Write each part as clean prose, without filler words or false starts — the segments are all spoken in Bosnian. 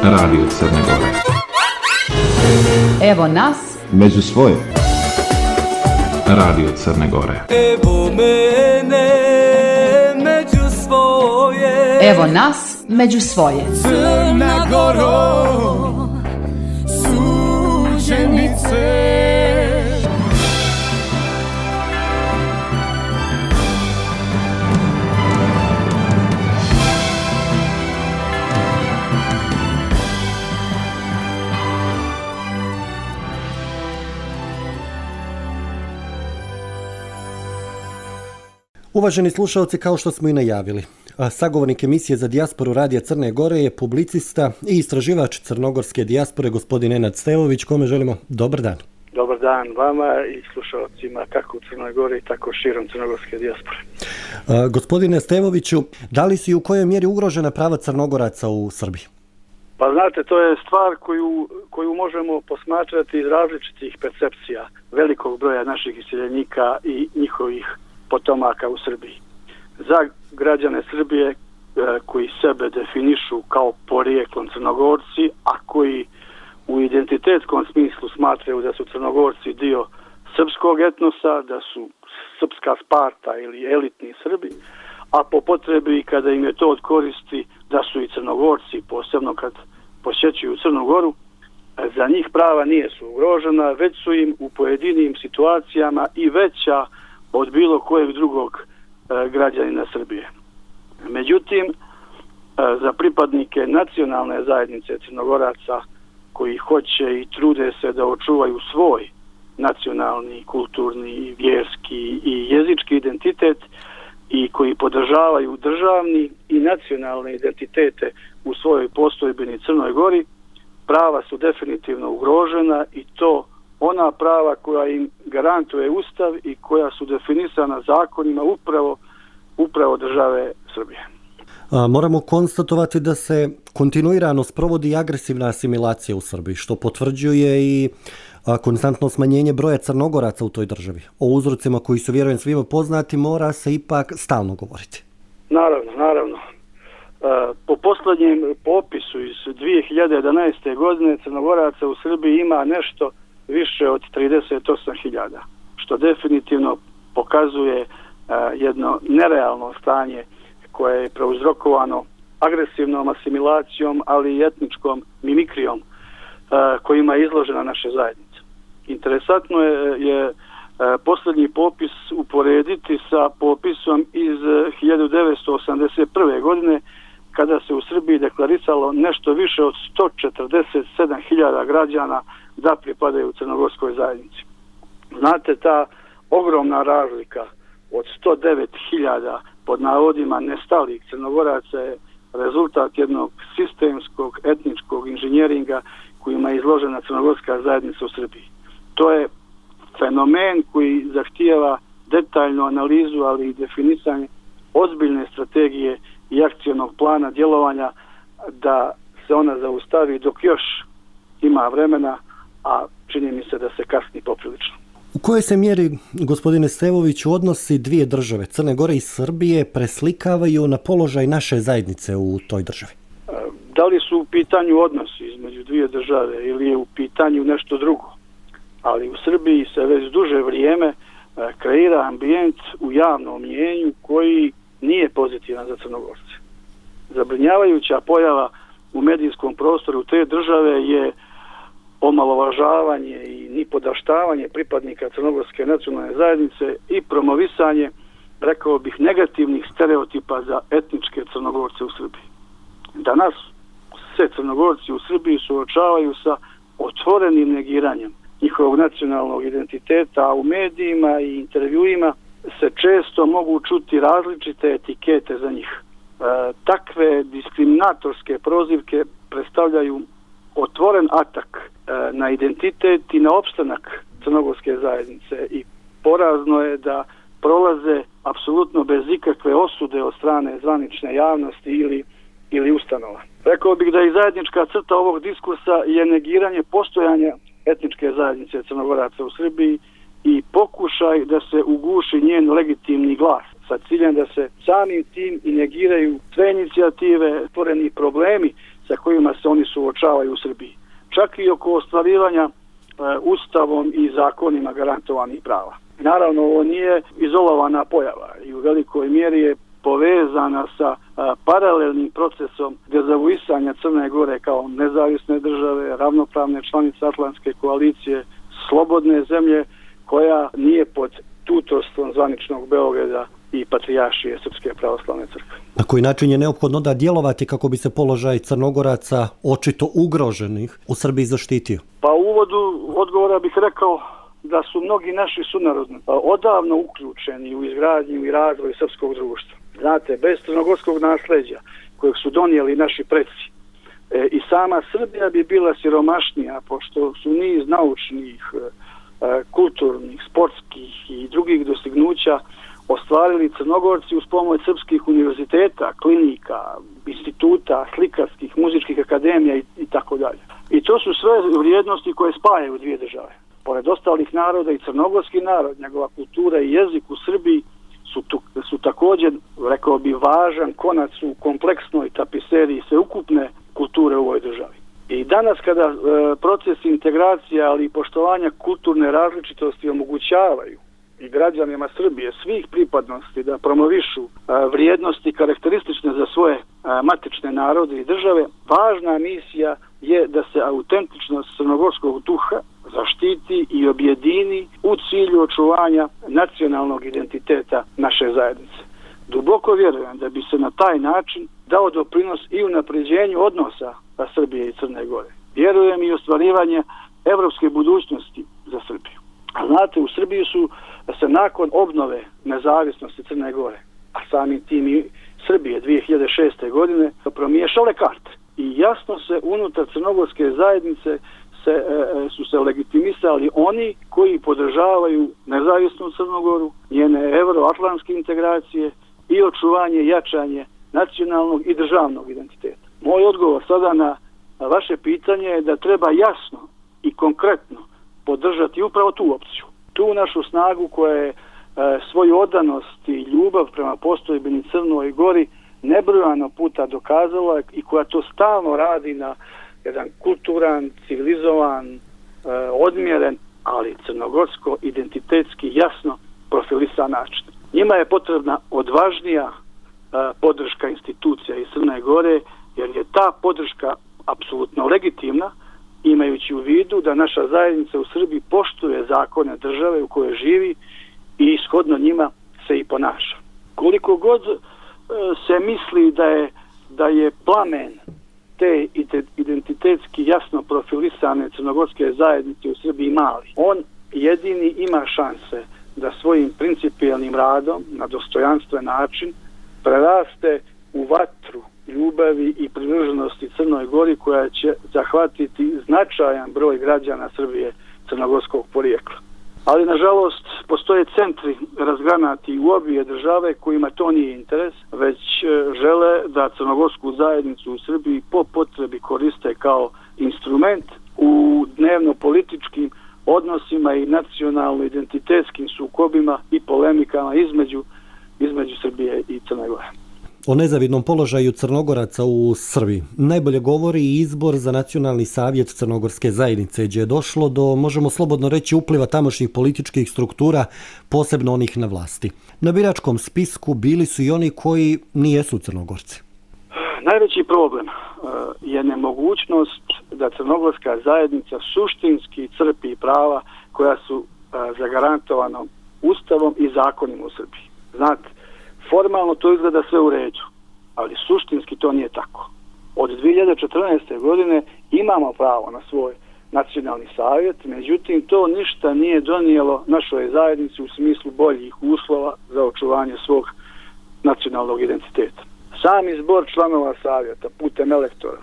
Radio Crne Gore. Evo nas među svoje. Radio Crne Gore. Evo mene među svoje. Evo nas među svoje. Crna Goro, suđenice. Uvaženi slušalci, kao što smo i najavili, sagovornik emisije za dijasporu Radija Crne Gore je publicista i istraživač crnogorske dijaspore gospodin Nenad Stevović, kome želimo dobar dan. Dobar dan vama i slušalcima kako u Crnoj Gori, tako širom crnogorske dijaspore. Gospodine Stevoviću, da li su i u kojoj mjeri ugrožena prava Crnogoraca u Srbiji? Pa znate, to je stvar koju možemo posmatrati iz različitih percepcija velikog broja naših iseljenika i njihovih potomaka u Srbiji. Za građane Srbije koji sebe definišu kao porijeklom Crnogorci, a koji u identitetskom smislu smatraju da su Crnogorci dio srpskog etnosa, da su srpska Sparta ili elitni Srbi, a po potrebi kada im je to od koristi da su i Crnogorci, posebno kad posjećuju Crnu Goru, za njih prava nije su ugrožena, već su im u pojedinim situacijama i veća od bilo kojeg drugog građanina Srbije. Međutim, za pripadnike nacionalne zajednice Crnogoraca koji hoće i trude se da očuvaju svoj nacionalni, kulturni, vjerski i jezički identitet i koji podržavaju državni i nacionalne identitete u svojoj postojbini Crnoj Gori, prava su definitivno ugrožena i to ona prava koja im garantuje Ustav i koja su definisana zakonima upravo države Srbije. Moramo konstatovati da se kontinuirano sprovodi agresivna asimilacija u Srbiji, što potvrđuje i konstantno smanjenje broja Crnogoraca u toj državi. O uzrocima koji su, vjerujem, svima poznati, mora se ipak stalno govoriti. Naravno. Po posljednjem popisu iz 2011. godine Crnogoraca u Srbiji ima nešto više od 38.000, što definitivno pokazuje jedno nerealno stanje koje je prouzrokovano agresivnom asimilacijom, ali i etničkom mimikrijom kojima je izložena naša zajednica. Interesantno je posljednji popis uporediti sa popisom iz 1981. godine, kada se u Srbiji deklarisalo nešto više od 147.000 građana da pripadaju crnogorskoj zajednici. Znate, ta ogromna razlika od 109.000 pod navodima nestalih Crnogoraca je rezultat jednog sistemskog etničkog inženjeringa kojima je izložena crnogorska zajednica u Srbiji. To je fenomen koji zahtijeva detaljnu analizu, ali i definisanje ozbiljne strategije i akcionog plana djelovanja da se ona zaustavi dok još ima vremena, a čini mi se da se kasni poprilično. U kojoj se mjeri, gospodine Stevoviću, odnosi dvije države, Crne Gore i Srbije, preslikavaju na položaj naše zajednice u toj državi? Da li su u pitanju odnosi između dvije države ili je u pitanju nešto drugo? Ali u Srbiji se već duže vrijeme kreira ambijent u javnom mnijenju koji nije pozitivan za Crnogorce. Zabrinjavajuća pojava u medijskom prostoru te države je omalovažavanje i nipodaštavanje pripadnika crnogorske nacionalne zajednice i promovisanje, rekao bih, negativnih stereotipa za etničke Crnogorce u Srbiji. Danas se Crnogorci u Srbiji suočavaju sa otvorenim negiranjem njihovog nacionalnog identiteta, a u medijima i intervjuima se često mogu čuti različite etikete za njih. Takve diskriminatorske prozivke predstavljaju otvoren atak na identitet i na opstanak crnogorske zajednice i porazno je da prolaze apsolutno bez ikakve osude od strane zvanične javnosti ili ustanova. Rekao bih da i zajednička crta ovog diskursa je negiranje postojanja etničke zajednice Crnogoraca u Srbiji i pokušaj da se uguši njen legitimni glas sa ciljem da se samim tim i negiraju sve inicijative, stvoreni problemi sa kojima se oni suočavaju u Srbiji. Čak i oko ostvarivanja Ustavom i zakonima garantovanih prava. Naravno, ovo nije izolovana pojava i u velikoj mjeri je povezana sa paralelnim procesom dezavuisanja Crne Gore kao nezavisne države, ravnopravne članice Atlantske koalicije, slobodne zemlje koja nije pod tutorstvom zvaničnog Beograda i patrijaršije Srpske pravoslavne crkve. Na koji način je neophodno da djelovati kako bi se položaj Crnogoraca očito ugroženih u Srbiji zaštitio? Pa u uvodu odgovora bih rekao da su mnogi naši sunarodni odavno uključeni u izgradnju i razvoj srpskog društva. Znate, bez crnogorskog nasljeđa kojeg su donijeli naši preci, i sama Srbija bi bila siromašnija, pošto su niz naučnih, kulturnih, sportskih i drugih dostignuća ostvarili Crnogorci uz pomoć srpskih univerziteta, klinika, instituta, slikarskih, muzičkih akademija i tako dalje. I to su sve vrijednosti koje spajaju dvije države. Pored ostalih naroda i crnogorski narod, njegova kultura i jezik u Srbiji su također, rekao bi, važan konac u kompleksnoj tapiseriji sveukupne kulture u ovoj državi. I danas kada proces integracije, ali i poštovanja kulturne različitosti omogućavaju i građanima Srbije svih pripadnosti da promovišu vrijednosti karakteristične za svoje matične narode i države, važna misija je da se autentičnost crnogorskog duha zaštiti i objedini u cilju očuvanja nacionalnog identiteta naše zajednice. Duboko vjerujem da bi se na taj način dao doprinos i unapređenju odnosa Srbije i Crne Gore. Vjerujem i ostvarivanje evropske budućnosti za Srbiju. A znate, u Srbiji su se nakon obnove nezavisnosti Crne Gore, a samim tim i Srbije 2006. godine, promiješale karte. I jasno se unutar crnogorske zajednice su se legitimisali oni koji podržavaju nezavisnu Crnogoru, njene euroatlantske integracije i očuvanje i jačanje nacionalnog i državnog identiteta. Moj odgovor sada na vaše pitanje je da treba jasno i konkretno podržati upravo tu opciju. Tu našu snagu koja je svoju odanost i ljubav prema postojbini Crnoj Gori nebrojano puta dokazala i koja to stalno radi na jedan kulturan, civilizovan, odmjeren, ali crnogorsko-identitetski jasno profilisan način. Njima je potrebna odvažnija podrška institucija iz Crne Gore, jer je ta podrška apsolutno legitimna, imajući u vidu da naša zajednica u Srbiji poštuje zakone države u kojoj živi i shodno njima se i ponaša. Koliko god se misli da je plamen te identitetski jasno profilisane crnogorske zajednice u Srbiji mali, on jedini ima šanse da svojim principijelnim radom na dostojanstven način preraste u vatru ljubavi i privrženosti Crnoj Gori koja će zahvatiti značajan broj građana Srbije crnogorskog porijekla. Ali, nažalost, postoje centri razgranati u obje države kojima to nije interes, već žele da crnogorsku zajednicu u Srbiji po potrebi koriste kao instrument u dnevno-političkim odnosima i nacionalno-identitetskim sukobima i polemikama između Srbije i Crne Gore. O nezavidnom položaju Crnogoraca u Srbiji najbolje govori i izbor za Nacionalni savjet Crnogorske zajednice, gdje je došlo do, možemo slobodno reći, upliva tamošnjih političkih struktura, posebno onih na vlasti. Na biračkom spisku bili su i oni koji nijesu Crnogorci. Najveći problem je nemogućnost da Crnogorska zajednica suštinski crpi prava koja su zagarantovana Ustavom i zakonima u Srbiji. Znate, formalno to izgleda sve u redu, ali suštinski to nije tako. Od 2014. godine imamo pravo na svoj nacionalni savjet, međutim to ništa nije donijelo našoj zajednici u smislu boljih uslova za očuvanje svog nacionalnog identiteta. Sam izbor članova savjeta putem elektora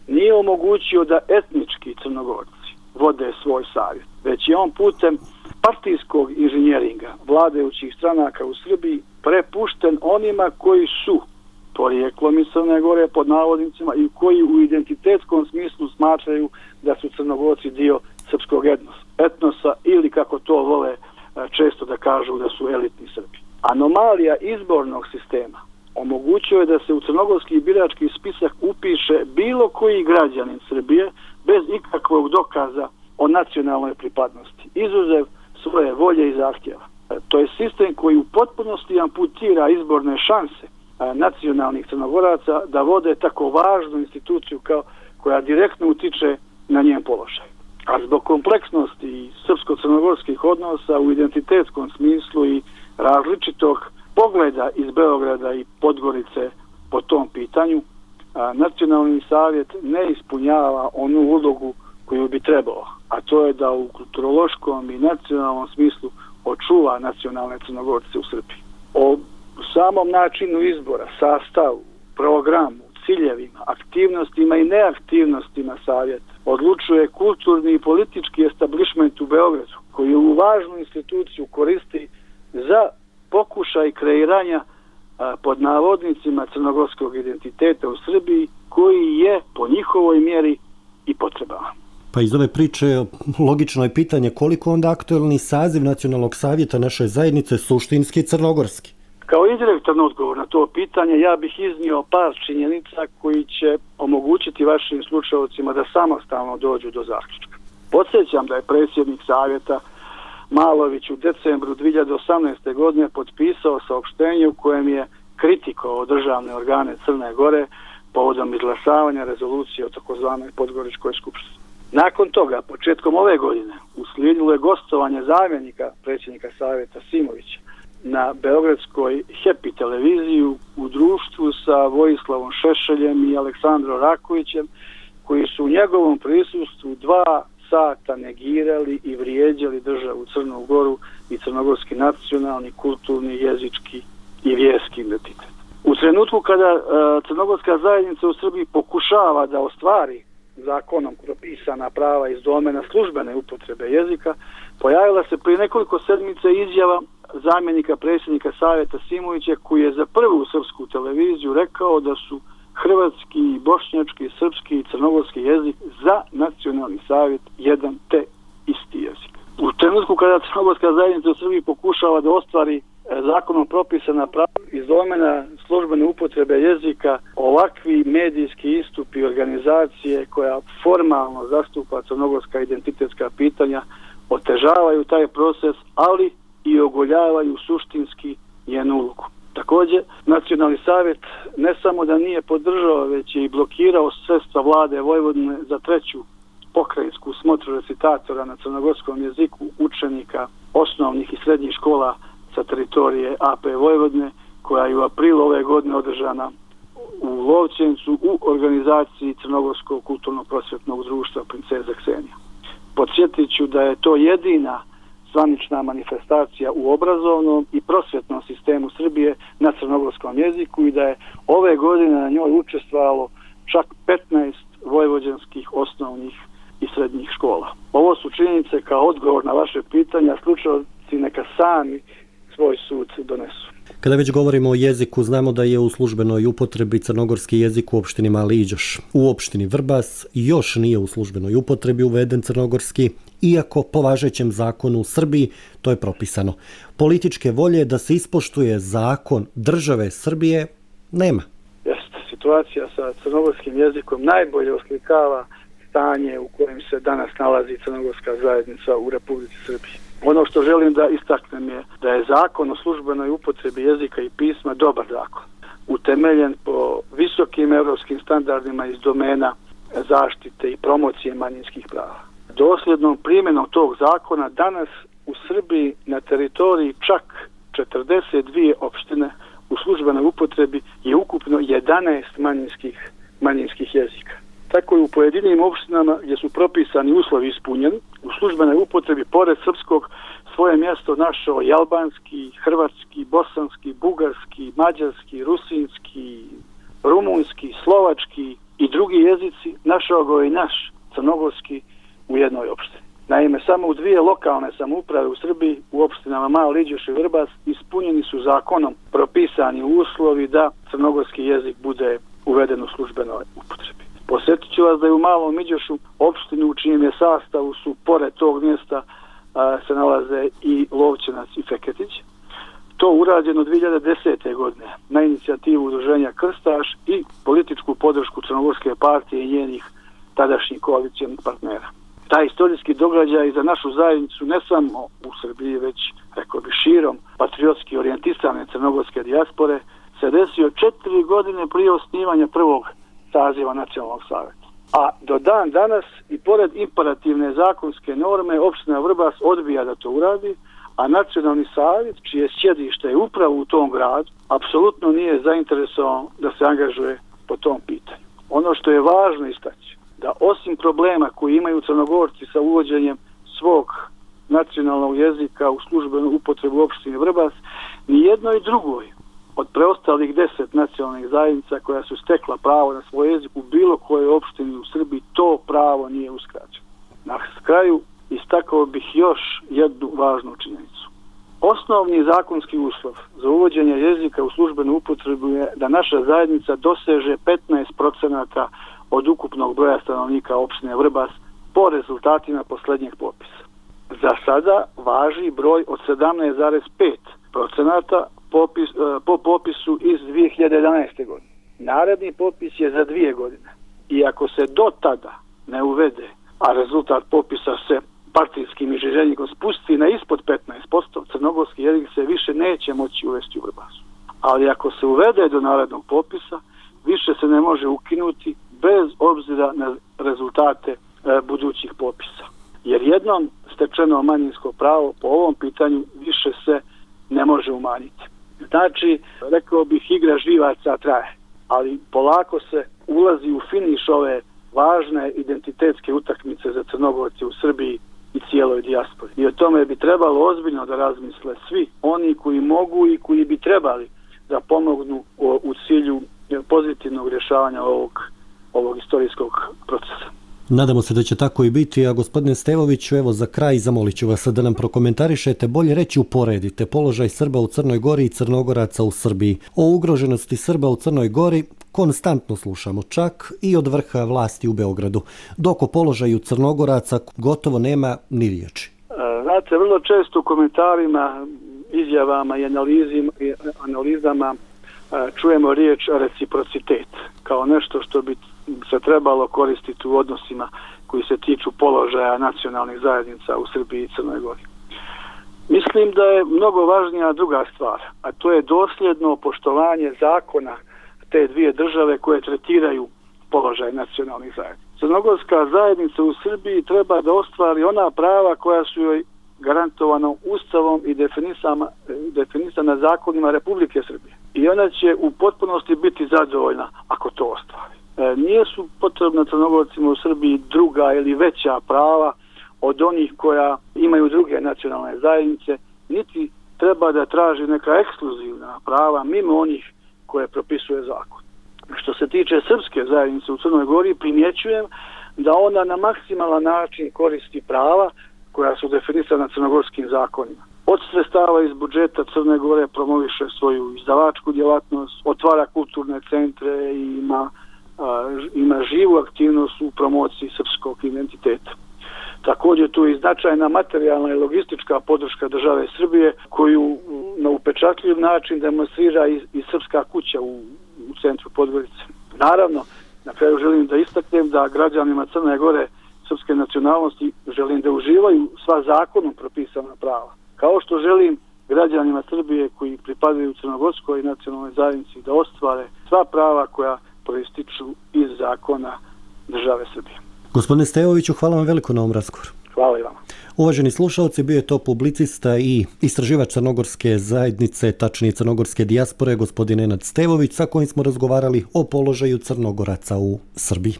nije omogućio da etnički Crnogorci vode svoj savjet, već je on putem partijskog inženjeringa vladajućih stranaka u Srbiji prepušten onima koji su porijeklom iz Crne Gore pod navodnicima i koji u identitetskom smislu smatraju da su Crnogorci dio srpskog etnosa ili, kako to vole često da kažu, da su elitni Srbi. Anomalija izbornog sistema omogućio je da se u crnogorski birački spisak upiše bilo koji građanin Srbije bez ikakvog dokaza o nacionalnoj pripadnosti, izuzev svoje volje i zahtjeva. To je sistem koji u potpunosti amputira izborne šanse nacionalnih Crnogoraca da vode tako važnu instituciju koja direktno utiče na njen položaj. A zbog kompleksnosti srpsko-crnogorskih odnosa u identitetskom smislu i različitog pogleda iz Beograda i Podgorice po tom pitanju, Nacionalni savjet ne ispunjava onu ulogu koju bi trebao, a to je da u kulturološkom i nacionalnom smislu očuva nacionalne Crnogorce u Srbiji. O samom načinu izbora, sastavu, programu, ciljevima, aktivnostima i neaktivnostima savjeta odlučuje kulturni i politički establishment u Beogradu, koji ovu važnu instituciju koristi za pokušaj kreiranja pod navodnicima crnogorskog identiteta u Srbiji, koji je po njihovoj mjeri i potrebama. Pa iz ove priče logično je pitanje koliko onda aktuelni saziv Nacionalnog savjeta naše zajednice suštinski crnogorski? Kao indirektan odgovor na to pitanje ja bih iznio par činjenica koji će omogućiti vašim slušalcima da samostalno dođu do zaključka. Podsjećam da je predsjednik savjeta Malović u decembru 2018. godine potpisao saopštenje u kojem je kritikovao državne organe Crne Gore povodom izglasavanja rezolucije o takozvanoj Podgoričkoj skupštini. Nakon toga, početkom ove godine, uslijedilo je gostovanje zamjenika predsjednika savjeta Simovića na beogradskoj Happy televiziju u društvu sa Vojislavom Šešeljem i Aleksandrom Rakovićem, koji su u njegovom prisustvu 2 sata negirali i vrijeđali državu Crnu Goru i crnogorski nacionalni, kulturni, jezički i vjerski identitet. U trenutku kada crnogorska zajednica u Srbiji pokušava da ostvari zakonom propisana prava iz domena službene upotrebe jezika, pojavila se prije nekoliko sedmica izjava zamjenika predsjednika savjeta Simovića, koji je za prvu srpsku televiziju rekao da su hrvatski, bošnjački, srpski i crnogorski jezik za nacionalni savjet jedan te isti jezik. U trenutku kada crnogorska zajednica u Srbiji pokušava da ostvari zakonom propisana prava iz domena službene upotrebe jezika, ovakvi medijski istupi i organizacije koja formalno zastupa crnogorska identitetska pitanja otežavaju taj proces, ali i ogoljavaju suštinski njenu ulogu. Također, Nacionalni savjet ne samo da nije podržao, već je i blokirao sredstva vlade Vojvodine za 3. pokrajinsku smotru recitatora na crnogorskom jeziku učenika osnovnih i srednjih škola sa teritorije AP Vojvodine, koja je u aprilu ove godine održana u Lovćencu u organizaciji Crnogorskog kulturno-prosvjetnog društva Princeza Ksenija. Podsjetit ću da je to jedina zvanična manifestacija u obrazovnom i prosvjetnom sistemu Srbije na crnogorskom jeziku i da je ove godine na njoj učestvovalo čak 15 vojvođanskih osnovnih i srednjih škola. Ovo su činjenice kao odgovor na vaše pitanja, slušalci neka sami svoj sud donesu. Kada već govorimo o jeziku, znamo da je u službenoj upotrebi crnogorski jezik u opštini Mali Iđoš. U opštini Vrbas još nije u službenoj upotrebi uveden crnogorski, iako po važećem zakonu u Srbiji to je propisano. Političke volje da se ispoštuje zakon države Srbije nema. Jeste, situacija sa crnogorskim jezikom najbolje oslikava stanje u kojem se danas nalazi crnogorska zajednica u Republici Srbiji. Ono što želim da istaknem je da je zakon o službenoj upotrebi jezika i pisma dobar zakon, utemeljen po visokim europskim standardima iz domena zaštite i promocije manjinskih prava. Dosljednom primjenom tog zakona danas u Srbiji na teritoriji čak 42 opštine u službenoj upotrebi je ukupno 11 manjinskih jezika. Tako i u pojedinim opštinama gdje su propisani uslovi ispunjeni, u službenoj upotrebi pored srpskog svoje mjesto našao i albanski, hrvatski, bosanski, bugarski, mađarski, rusinski, rumunski, slovački i drugi jezici, našao go i naš crnogorski u jednoj opštini. Naime, samo u 2 lokalne samouprave u Srbiji, u opštinama Mali Iđoš i Vrbas, ispunjeni su zakonom propisani uslovi da crnogorski jezik bude uveden u službenoj upotrebi. Posjetit ću vas da je u Malom Iđošu, opštini u čijem je sastavu su pored tog mjesta se nalaze i Lovćenac i Feketić. to urađeno 2010. godine na inicijativu udruženja Krstaš i političku podršku Crnogorske partije i njenih tadašnjih koalicijnih partnera. Taj istorijski događaj za našu zajednicu ne samo u Srbiji, već rekao bi širom patriotski orijentisane crnogorske dijaspore se desio 4 godine prije osnivanja prvog saziva Nacionalnog savjeta. A do dan danas i pored imperativne zakonske norme opština Vrbas odbija da to uradi, a Nacionalni savjet, čije sjedište je upravo u tom gradu, apsolutno nije zainteresovan da se angažuje po tom pitanju. Ono što je važno istaći, da osim problema koji imaju Crnogorci sa uvođenjem svog nacionalnog jezika u službenu upotrebu opštine Vrbas, ni jednoj drugoj od preostalih 10 nacionalnih zajednica koja su stekla pravo na svoj jezik u bilo kojoj opštini u Srbiji, to pravo nije uskraćeno. Na kraju istakao bih još jednu važnu činjenicu. Osnovni zakonski uslov za uvođenje jezika u službenu upotrebu je da naša zajednica doseže 15% od ukupnog broja stanovnika opštine Vrbas po rezultatima posljednjeg popisa. Za sada važi broj od 17,5% po popisu iz 2011. godine. Naredni popis je za 2 godine. I ako se do tada ne uvede, a rezultat popisa se partijskim inženjerikom spusti na ispod 15%, crnogorski jezik se više neće moći uvesti u Vrbasu. Ali ako se uvede do narednog popisa, više se ne može ukinuti bez obzira na rezultate budućih popisa. Jer jednom stečeno manjinsko pravo po ovom pitanju više se ne može umanjiti. Znači, rekao bih, igra živaca traje, ali polako se ulazi u finiš ove važne identitetske utakmice za Crnogorce u Srbiji i cijeloj dijaspori. I o tome bi trebalo ozbiljno da razmisle svi oni koji mogu i koji bi trebali da pomognu u cilju pozitivnog rješavanja ovog istorijskog procesa. Nadamo se da će tako i biti, a gospodine Stevoviću, evo za kraj zamolit ću vas da nam prokomentarišete, bolje reći uporedite položaj Srba u Crnoj Gori i Crnogoraca u Srbiji. O ugroženosti Srba u Crnoj Gori konstantno slušamo, čak i od vrha vlasti u Beogradu, dok o položaju Crnogoraca gotovo nema ni riječi. Znate, vrlo često u komentarima, izjavama i analizama čujemo riječ reciprocitet kao nešto što bi se trebalo koristiti u odnosima koji se tiču položaja nacionalnih zajednica u Srbiji i Crnoj Gori. Mislim da je mnogo važnija druga stvar, a to je dosljedno poštovanje zakona te dvije države koje tretiraju položaj nacionalnih zajednica. Crnogorska zajednica u Srbiji treba da ostvari ona prava koja su joj garantovano Ustavom i definisana zakonima Republike Srbije. I ona će u potpunosti biti zadovoljna ako to ostvari. Nije su potrebna Crnogorcima u Srbiji druga ili veća prava od onih koja imaju druge nacionalne zajednice, niti treba da traži neka ekskluzivna prava mimo onih koje propisuje zakon. Što se tiče srpske zajednice u Crnoj Gori, primjećujem da ona na maksimalan način koristi prava koja su definisana crnogorskim zakonima. Od sredstava iz budžeta Crne Gore promoviše svoju izdavačku djelatnost, otvara kulturne centre i ima živu aktivnost u promociji srpskog identiteta. Također tu je značajna materijalna i logistička podrška države Srbije koju na upečatljiv način demonstrira i Srpska kuća u centru Podgorice. Naravno, na kraju želim da istaknem da građanima Crne Gore srpske nacionalnosti želim da uživaju sva zakonom propisana prava. Kao što želim građanima Srbije koji pripadaju crnogorskoj nacionalnoj zajednici da ostvare sva prava koja proističu iz zakona države Srbije. Gospodine Stevoviću, hvala vam veliko na ovom razgovoru. Hvala i vama. Uvaženi slušalci, bio je to publicista i istraživač crnogorske zajednice, tačnije crnogorske dijaspore, gospodin Nenad Stevović, sa kojim smo razgovarali o položaju Crnogoraca u Srbiji.